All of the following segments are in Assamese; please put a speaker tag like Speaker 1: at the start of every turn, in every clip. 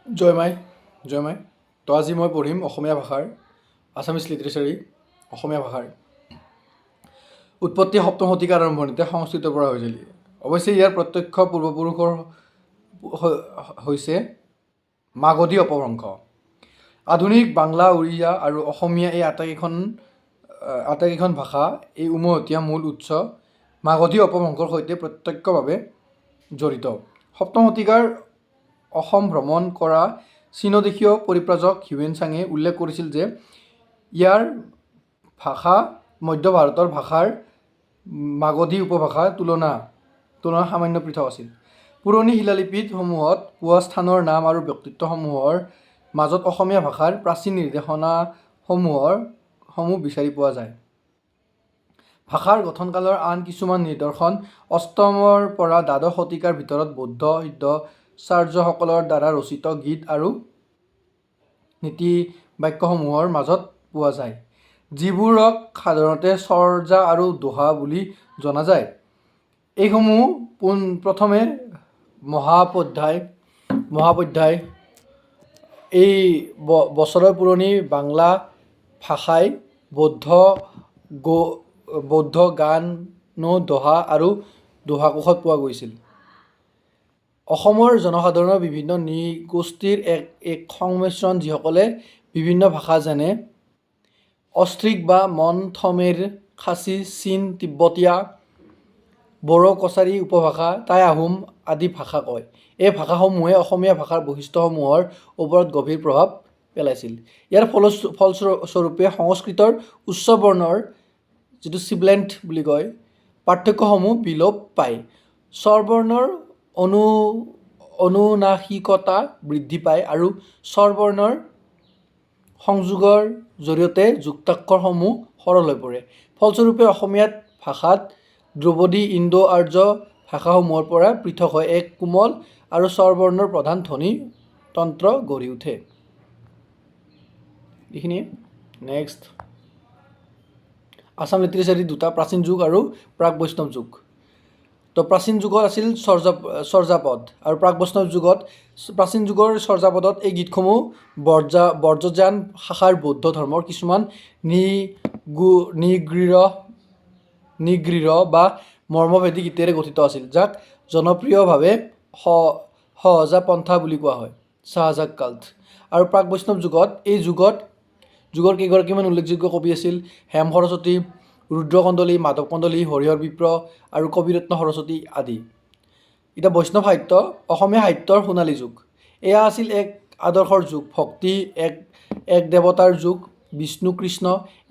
Speaker 1: জয় মাই, জয় মাই। তো আজি মই পঢ়িম অসমীয়া ভাষাৰ, আছামিজ লিটাৰেচাৰী, অসমীয়া ভাষাৰ উৎপত্তি সপ্তম শতিকাৰ আৰম্ভণিতে সংস্কৃতৰ পৰা হৈছিল। অৱশ্যে ইয়াৰ প্ৰত্যক্ষ পূৰ্বপুৰুষৰ হৈছে মাগধী অপভ্ৰংশ। আধুনিক বাংলা, উড়িয়া আৰু অসমীয়া এই আটাইকেইখন ভাষা এই উমৈহতীয়া মূল উৎস মাগধী অপভ্ৰংশৰ সৈতে প্ৰত্যক্ষভাৱে জড়িত। সপ্তম শতিকাৰ অসম ভ্ৰমণ কৰা চীনদেশীয় পৰিব্ৰাজক হিউৱেন চাঙে উল্লেখ কৰিছিল যে ইয়াৰ ভাষা মধ্য ভাৰতৰ ভাষাৰ মাগধী উপভাষাৰ তুলনাত সামান্য পৃথক আছিল। পুৰণি শিলালিপিসমূহত পোৱা স্থানৰ নাম আৰু ব্যক্তিত্বসমূহৰ মাজত অসমীয়া ভাষাৰ প্ৰাচীন নিদৰ্শনসমূহ বিচাৰি পোৱা যায়। ভাষাৰ গঠনকালৰ আন কিছুমান নিদৰ্শন অষ্টমৰ পৰা দ্বাদশ শতিকাৰ ভিতৰত বৌদ্ধ সিদ্ধাচাৰ্যসকলৰ দ্বাৰা ৰচিত গীত আৰু নীতিবাক্যসমূহৰ মাজত পোৱা যায়, যিবোৰক সাধাৰণতে চৰ্যা আৰু দোহা বুলি জনা যায়। এইসমূহ পোন প্ৰথমে মহাপধ্যায় এই বছৰৰ পুৰণি বাংলা ভাষাই বৌদ্ধ গান দোহা আৰু দোহাকোষত পোৱা গৈছিল। অসমৰ জনসাধাৰণৰ বিভিন্ন নৃগোষ্ঠীৰ এক এক সংমিশ্ৰণ, যিসকলে বিভিন্ন ভাষা যেনে অষ্ট্ৰিক বা মন থমেৰ, খাচী, চীন তিব্বতীয়, বড়ো, কছাৰী উপভাষা, টাই আহোম আদি ভাষা কয়। এই ভাষাসমূহে অসমীয়া ভাষাৰ বৈশিষ্ট্যসমূহৰ ওপৰত গভীৰ প্ৰভাৱ পেলাইছিল। ইয়াৰ ফলস্বৰূপে সংস্কৃতৰ উচ্চ বৰ্ণৰ যিটো চিবলেণ্ট বুলি কয়, পাৰ্থক্যসমূহ বিলোপ পায়, স্বৰবৰ্ণৰ অনুনাসিকতা বৃদ্ধি পায় আৰু স্বৰবৰ্ণৰ সংযোগৰ জৰিয়তে যুক্তাক্ষৰসমূহ সৰল হৈ পৰে। ফলস্বৰূপে অসমীয়াত ভাষাত দ্ৰবিড় ইণ্ডো আৰ্য ভাষাসমূহৰ পৰা পৃথক হৈ এক কোমল আৰু স্বৰবৰ্ণৰ প্ৰধান ধ্বনি তন্ত্ৰ গঢ়ি উঠে। এইখিনিয়ে। নেক্সট আছাম লিটাৰেচাৰী দুটা, প্ৰাচীন যুগ আৰু প্ৰাক বৈষ্ণৱ যুগ। তো প্ৰাচীন যুগত আছিল চৰ্যাপদ আৰু প্ৰাক বৈষ্ণৱ যুগত, প্ৰাচীন যুগৰ চৰ্যাপদত এই গীতসমূহ বজ্ৰযান শাখাৰ বৌদ্ধ ধৰ্মৰ কিছুমান নিগৃঢ় বা মৰ্মভেদী গীতেৰে গঠিত আছিল, যাক জনপ্ৰিয়ভাৱে সহজা পন্থা বুলি কোৱা হয়, চাহজাক কাল্ট। আৰু প্ৰাক বৈষ্ণৱ যুগত, এই যুগৰ কেইগৰাকীমান উল্লেখযোগ্য কবি আছিল হেম সৰস্বতী, ৰুদ্ৰ কন্দলী, মাধৱ কন্দলী, হৰিহৰ বিপ্ৰ আৰু কবিৰত্ন সৰস্বতী আদি। এতিয়া বৈষ্ণৱ সাহিত্য, অসমীয়া সাহিত্যৰ সোণালী যুগ। এয়া আছিল এক আদৰ্শৰ যুগ, ভক্তি, এক এক দেৱতাৰ যুগ, বিষ্ণু কৃষ্ণ,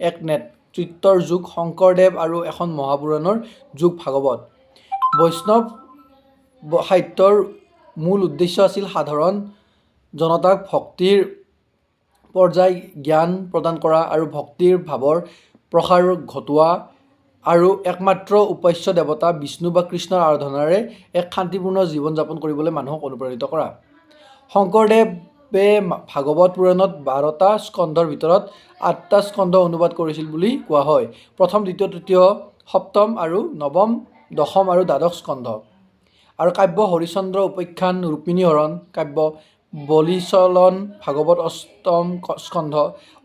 Speaker 1: এক নেতৃত্বৰ যুগ, শংকৰদেৱ আৰু এখন মহাপুৰাণৰ যুগ, ভাগৱত। বৈষ্ণৱ সাহিত্যৰ মূল উদ্দেশ্য আছিল সাধাৰণ জনতাক ভক্তিৰ পৰ্যায় জ্ঞান প্ৰদান কৰা আৰু ভক্তিৰ ভাৱৰ প্ৰসাৰ ঘটোৱা আৰু একমাত্ৰ উপাস্য দেৱতা বিষ্ণু বা কৃষ্ণৰ আৰাধনাৰে এক শান্তিপূৰ্ণ জীৱন যাপন কৰিবলৈ মানুহক অনুপ্ৰাণিত কৰা। শংকৰদেৱে ভাগৱত পুৰাণত 12টা স্কন্ধৰ ভিতৰত আঠটা স্কন্ধ অনুবাদ কৰিছিল বুলি কোৱা হয়: প্ৰথম, দ্বিতীয়, তৃতীয়, সপ্তম আৰু নৱম, দশম আৰু দ্বাদশ স্কন্ধ। আৰু কাব্য হৰিশ্চন্দ্ৰ উপাখ্যান, ৰুক্মিণী হৰণ কাব্য, বলিচলন, ভাগৱত অষ্টম স্কন্ধ,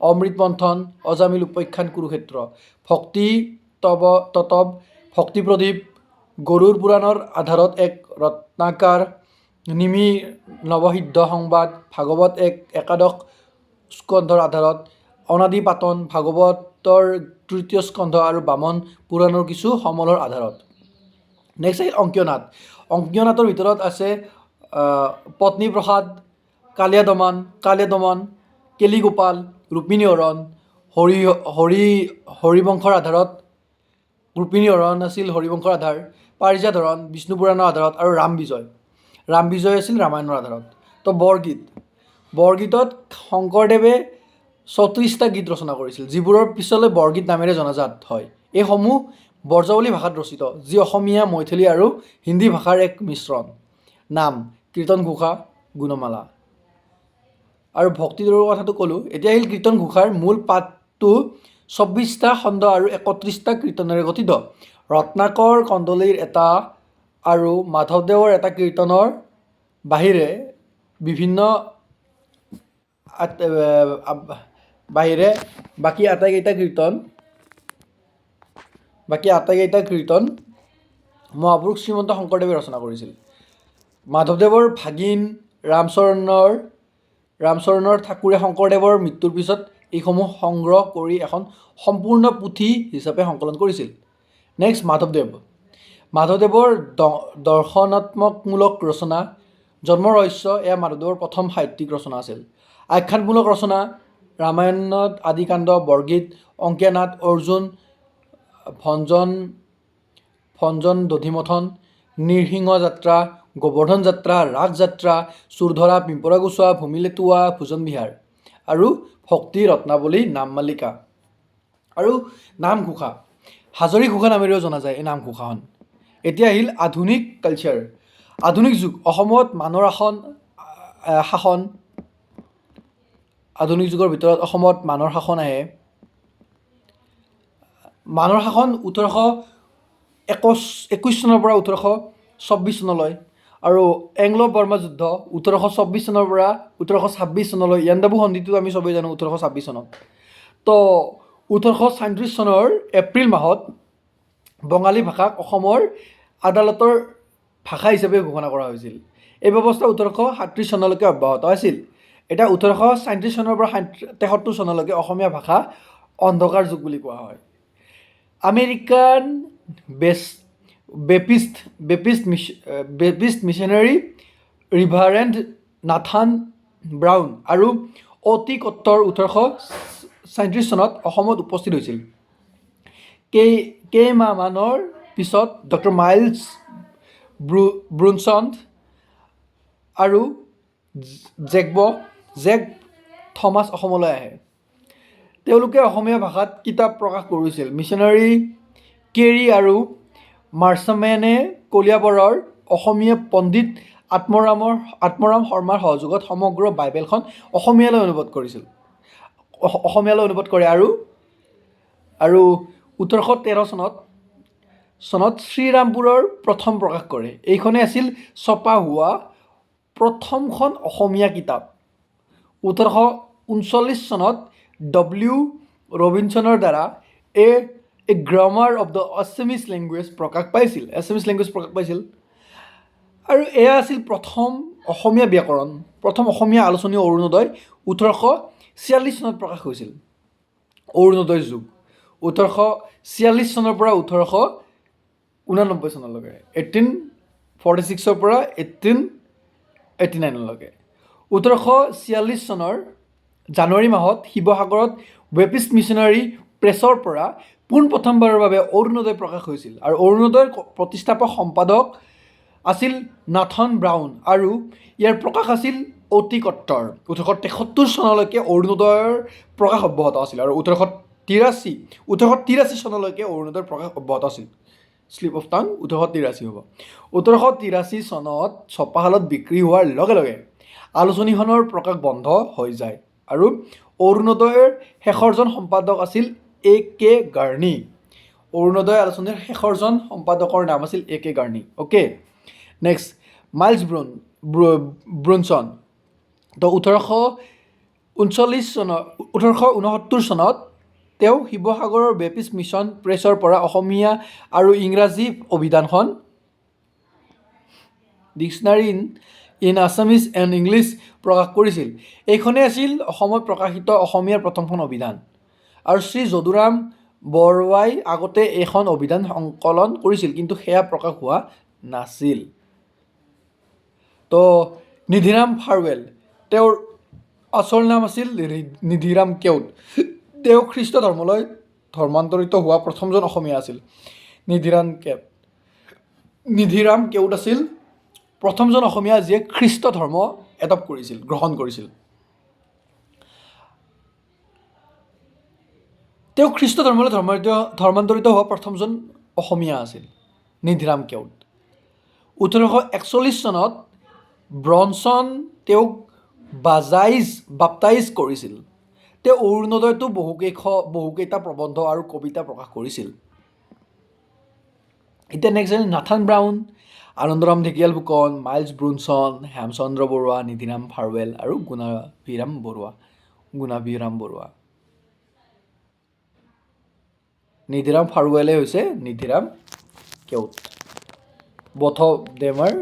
Speaker 1: অমৃত মন্থন, অজামিল উপাখ্যান, কুৰুক্ষেত্ৰ, ভক্তি তত্ত্ব, ভক্তি প্ৰদীপ, গৰুড় পুৰাণৰ আধাৰত এক ৰত্নাকাৰ, নিমি নৱসিদ্ধ সংবাদ, ভাগৱত এক একাদশ স্কন্ধৰ আধাৰত, অনাদি পাতন, ভাগৱতৰ তৃতীয় স্কন্ধ আৰু বামন পুৰাণৰ কিছু সমলৰ আধাৰত। নেক্সট আহিল অংকীয় নাট। অংকীয় নাটৰ ভিতৰত আছে পত্নী প্ৰসাদ, কালীয়া দমন, কেলিগোপাল, ৰুক্মিণী হৰণ, হৰি হৰি হৰিবংশৰ আধাৰত, ৰুক্মিণী হৰণ আছিল হৰিবংশৰ আধাৰ, পাৰিজাত হৰণ বিষ্ণু পুৰাণৰ আধাৰত আৰু ৰাম বিজয়, ৰাম বিজয় আছিল ৰামায়ণৰ আধাৰত। তো বৰগীত, বৰগীতত শংকৰদেৱে 34টা গীত ৰচনা কৰিছিল, যিবোৰৰ পিছলৈ বৰগীত নামেৰে জনাজাত হয়। এইসমূহ ব্ৰজাৱলী ভাষাত ৰচিত, যি অসমীয়া, মৈথিলী আৰু হিন্দী ভাষাৰ এক মিশ্ৰণ। নাম, কীৰ্তন ঘোষা, গুণমালা আৰু ভক্তিৰ কথাটো ক'লোঁ। এতিয়া আহিল কীৰ্তন ঘোষাৰ মূল পাঠটো 24টা খণ্ড আৰু 31টা কীৰ্তনেৰে গঠিত। ৰত্নাকৰ কন্দলীৰ এটা আৰু মাধৱদেৱৰ এটা কীৰ্তনৰ বাহিৰে বিভিন্ন বাহিৰে বাকী আটাইকেইটা কীৰ্তন মহাপুৰুষ শ্ৰীমন্ত শংকৰদেৱে ৰচনা কৰিছিল। মাধৱদেৱৰ ভাগিন ৰামচৰণৰ ঠাকুৰে শংকৰদেৱৰ মৃত্যুৰ পিছত এইসমূহ সংগ্ৰহ কৰি এখন সম্পূৰ্ণ পুথি হিচাপে সংকলন কৰিছিল। নেক্সট, মাধৱদেৱ। মাধৱদেৱৰ দৰ্শনাত্মকমূলক ৰচনা জন্ম ৰহস্য, এয়া মাধৱদেৱৰ প্ৰথম সাহিত্যিক ৰচনা আছিল। আখ্যানমূলক ৰচনা ৰামায়ণত আদিকাণ্ড, বৰগীত, অংকীয়া নাট, অৰ্জুন ভঞ্জন দধিমথন, নৃসিংহ যাত্ৰা, গোবৰ্ধন যাত্ৰা, ৰাস যাত্ৰা, চোৰধৰা, পিম্পৰা গুচোৱা, ভূমিলেতুৱা, ভোজন বিহাৰ আৰু ভক্তি ৰত্নাৱলী, নামমালিকা আৰু নামঘোষা, হাজৰি ঘোষা নামেৰেও জনা যায় এই নামঘোষাখন। এতিয়া আহিল আধুনিক কালচাৰ, আধুনিক যুগ। অসমত মানৰ শাসন, আধুনিক যুগৰ ভিতৰত অসমত মানৰ শাসন আহে। মানৰ শাসন 1821 চনৰ পৰা 1824 চনলৈ, আৰু এংলো বৰ্মা যুদ্ধ 1824 চনৰ পৰা 1826 চনলৈ। ইয়াণ্ডাবু সন্ধিটো আমি চবেই জানো 1826 চনত। তো 1837 চনৰ এপ্ৰিল মাহত বঙালী ভাষাক অসমৰ আদালতৰ ভাষা হিচাপে ঘোষণা কৰা হৈছিল। এই ব্যৱস্থা 1837 চনলৈকে অব্যাহত আছিল। এতিয়া 1837 চনৰ পৰা 73 চনলৈকে অসমীয়া ভাষা অন্ধকাৰ যুগ বুলি কোৱা হয়। American Baptist missionary reverend Nathan Brown আৰু অ' টি কট্টৰ 1837 চনত অসমত উপস্থিত হৈছিল। কেইমাহমানৰ পিছত ডক্টৰ মাইলছ ব্ৰুনছন আৰু জেক থমাছ অসমলৈ আহে। তেওঁলোকে অসমীয়া ভাষাত কিতাপ প্ৰকাশ কৰিছিল। মিছনাৰী কেৰী আৰু মাৰ্চমেনে কলিয়াবৰৰ অসমীয়া পণ্ডিত আত্মৰাম শৰ্মাৰ সহযোগত সমগ্ৰ বাইবেলখন অসমীয়ালৈ অনুবাদ কৰিছিল, অসমীয়ালৈ অনুবাদ কৰে আৰু 1813 চনত শ্ৰীৰামপুৰৰ প্ৰথম প্ৰকাশ কৰে। এইখনেই আছিল ছপা হোৱা প্ৰথমখন অসমীয়া কিতাপ। 1839 চনত ডব্লিউ ৰবিনছনৰ দ্বাৰা a grammar of the Assamese language প্ৰকাশ পাইছিল, এছামিছ লেংগুৱেজ প্ৰকাশ পাইছিল। আৰু এয়া আছিল প্ৰথম অসমীয়া ব্যাকৰণ। প্ৰথম অসমীয়া আলোচনী অৰুণোদয় 1846 চনত প্ৰকাশ হৈছিল। অৰুণোদয় যুগ 1846 চনৰ পৰা 1889 চনলৈকে, 1846ৰ পৰা 1889লৈকে। 1846 চনৰ জানুৱাৰী মাহত শিৱসাগৰত বেপ্টিষ্ট মিছনাৰী প্ৰেছৰ পৰা পোনপ্ৰথমবাৰৰ বাবে অৰুণোদয় প্ৰকাশ হৈছিল। আৰু অৰুণোদয়ৰ প্ৰতিষ্ঠাপক সম্পাদক আছিল নাথন ব্ৰাউন আৰু ইয়াৰ প্ৰকাশ আছিল অ' টি কট্টৰ। 1873 চনলৈকে অৰুণোদয়ৰ প্ৰকাশ অব্যাহত আছিল আৰু 1883 চনলৈকে অৰুণোদয়ৰ প্ৰকাশ অব্যাহত আছিল। শ্লিপ অফ টাং, 1883 হ'ব। 1883 চনত ছপাশালত বিক্ৰী হোৱাৰ লগে লগে আলোচনীখনৰ প্ৰকাশ বন্ধ হৈ যায় আৰু অৰুণোদয়ৰ শেষৰজন সম্পাদক আছিল এ কে গাৰ্ণী। অৰুণোদয় আলোচনীৰ শেষৰজন সম্পাদকৰ নাম আছিল A K Gurney. Okay, next Miles Bronson. তো 1839 চনত, 1869 চনত তেওঁ শিৱসাগৰৰ বেপ্টিষ্ট মিছন প্ৰেছৰ পৰা অসমীয়া আৰু ইংৰাজী অভিধানখন dictionary in Assamese and English প্ৰকাশ কৰিছিল। এইখনেই আছিল অসমত প্ৰকাশিত অসমীয়াৰ প্ৰথমখন অভিধান। আৰু শ্ৰী যদুৰাম বৰুৱাই আগতে এইখন অভিধান সংকলন কৰিছিল, কিন্তু সেয়া প্ৰকাশ হোৱা নাছিল। তো নিধিৰাম ফাৰৱেল, তেওঁৰ আচল নাম আছিল নিধিৰাম কেওট। তেওঁ খ্ৰীষ্ট ধৰ্মলৈ ধৰ্মান্তৰিত হোৱা প্ৰথমজন অসমীয়া আছিল। নিধিৰাম কেওট আছিল প্ৰথমজন অসমীয়া যিয়ে খ্ৰীষ্ট ধৰ্ম এডপ্ট কৰিছিল, গ্ৰহণ কৰিছিল। তেওঁ খ্ৰীষ্ট ধৰ্মলৈ ধৰ্মান্তৰিত হোৱা প্ৰথমজন অসমীয়া আছিল নিধিৰাম কেওট। 1841 চনত ব্ৰনছন তেওঁক বাপ্তাইজ কৰিছিল। তেওঁ অৰুণোদয়তো বহুকেইটা প্ৰবন্ধ আৰু কবিতা প্ৰকাশ কৰিছিল। এতিয়া নেক্সট আহিল Nathan Brown Anandaram Dhekial Phukan, Miles Bronson, Hemchandra Barua, Nidhiram Farwell আৰু গুণাভিৰাম বৰুৱা। গুণাভিৰাম বৰুৱা, নিধিৰাম ফাৰৱেলে হৈছে Nidhiram Keot. Both of them are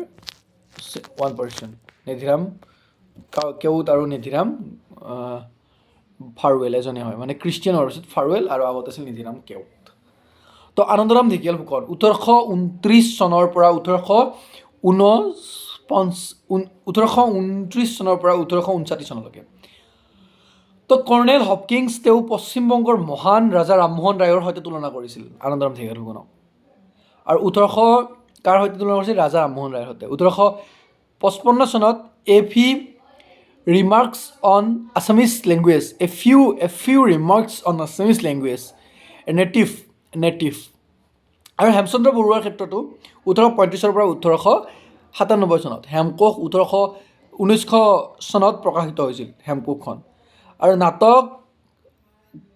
Speaker 1: one person. Nidhiram Keot আৰু নিধিৰাম ফাৰৱেল এজনে হয়, মানে খ্ৰীষ্টিয়ান হোৱাৰ পিছত ফাৰৱেল আৰু আগত আছিল নিধিৰাম কেওট। তো আনন্দৰাম ঢেকিয়াল ফুকন 1829 চনৰ পৰা 1829 চনৰ পৰা 1859 চনলৈকে। তো কৰ্ণেল হপকিংছ, তেওঁ পশ্চিমবংগৰ মহান ৰাজা ৰামমোহন ৰায়ৰ সৈতে তুলনা কৰিছিল আনন্দৰাম ঢেকিয়াল ফুকনক। আৰু 1800 কাৰ সৈতে তুলনা কৰিছিল? ৰাজা ৰামমোহন ৰায়ৰ সৈতে। 1855 চনত A few remarks on Assamese language, a few remarks on Assamese language, native. আৰু হেমচন্দ্ৰ বৰুৱাৰ ক্ষেত্ৰতো 1835ৰ পৰা 1897 চনত হেমকোষ, 1900 চনত প্ৰকাশিত হৈছিল হেমকোষখন। আৰু নাটক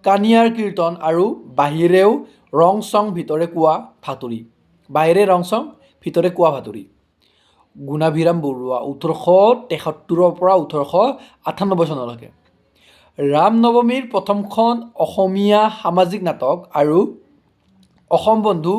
Speaker 1: কানিয়াৰ কীৰ্তন আৰু বাহিৰেও ৰং চং ভিতৰে কোৱা ভাতুৰী, বাহিৰে ৰং চং ভিতৰে কোৱা ভাতুৰী। গুণাভিৰাম বৰুৱা 1873ৰ পৰা 1898 চনলৈকে। ৰামনৱমীৰ প্ৰথমখন অসমীয়া সামাজিক নাটক আৰু অসম বন্ধু।